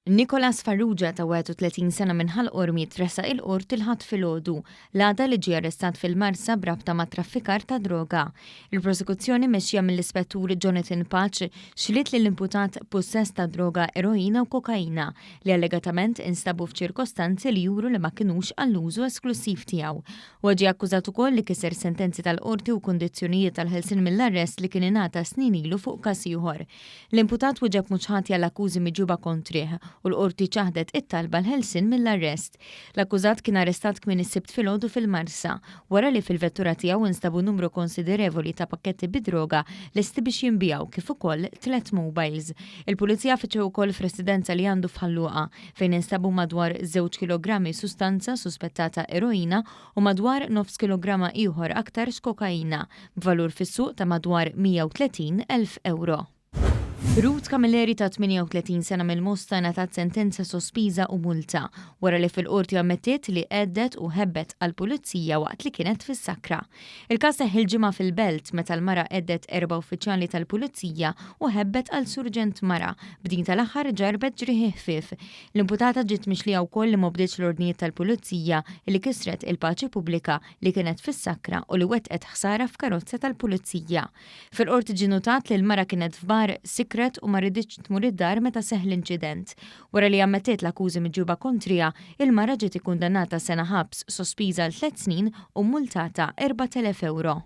Nicholas Farrugia ta' 31 sena minn Ħal Qormi tressaq il-Qorti l-Ħadd filgħodu, l-għada li ġie arrestat fil-Marsa b'rabta ma' traffikar ta' droga. Il-prosekuzzjoni mexxija mill-Ispettur Jonathan Pace xliet lill-imputat b'pussess ta' droga eroina u kokaina li allegatament instabu f'ċirkostanzi li juru li ma kinux għall-użu esklussiv tiegħu. Huwa ġie akkużat ukoll li kiser sentenzi tal-Qorti u kundizzjonijiet tal-ħelsien mill-arrest li kien ingħata snin ilu fuq każ ieħor. L-imputat wieġeb mhux ħati għall-akkużi miġjuba kontrih u l-Qorti ċaħdet it-talba għall-ħelsien mill-arrest. L-akkużat kien arrestat kmieni s-Sibt filgħodu fil-Marsa, wara li fil-vettura tiegħu instabu numru konsiderevoli ta' pakketti bid-droga lesti biex jinbiegħu kif ukoll tlett mobiles. Il-Pulizija fittxew ukoll f'residenza li għandu f'Ħal Luqa, fejn instabu madwar żewġ kilogrammi sustanza suspettata eroina u madwar nofs kilogramma ieħor aktarx kokaina, b'valur fis-suq ta' madwar 130,000 ewro. Ruth Camilleri ta' 38 sena mill-Mosta ngħatat sentenza sospiża u multa wara li fil-Qorti ammettiet li għeddet u ħebbet għall-Pulizija waqt li kienet fis-sakra. Il-każ seħħ il-Ġimgħa fil-Belt meta l-mara għeddet erba' uffiċjali tal-Pulizija u ħebbet għal surġent mara, b'din tal-aħħar ġarrbet ġrieħi ħfief. L-imputata ġiet mixlija wkoll li m'obdietx l-ordnijiet tal-Pulizija, li kisret il-paċi pubblika, li kienet fis-sakra u li wettqet ħsara f'karozza tal-Pulizija. Fil-Qorti ġie notat li l-mara kienet f'bar, sikret u ma riditx tmur id-dar meta seħħ l-inċident. Wara li ammettiet l-akkużi miġjuba kontriha, il-mara ġiet ikkundannata sena ħabs, sospiża għal tlett snin u mmultata 4,000 ewro.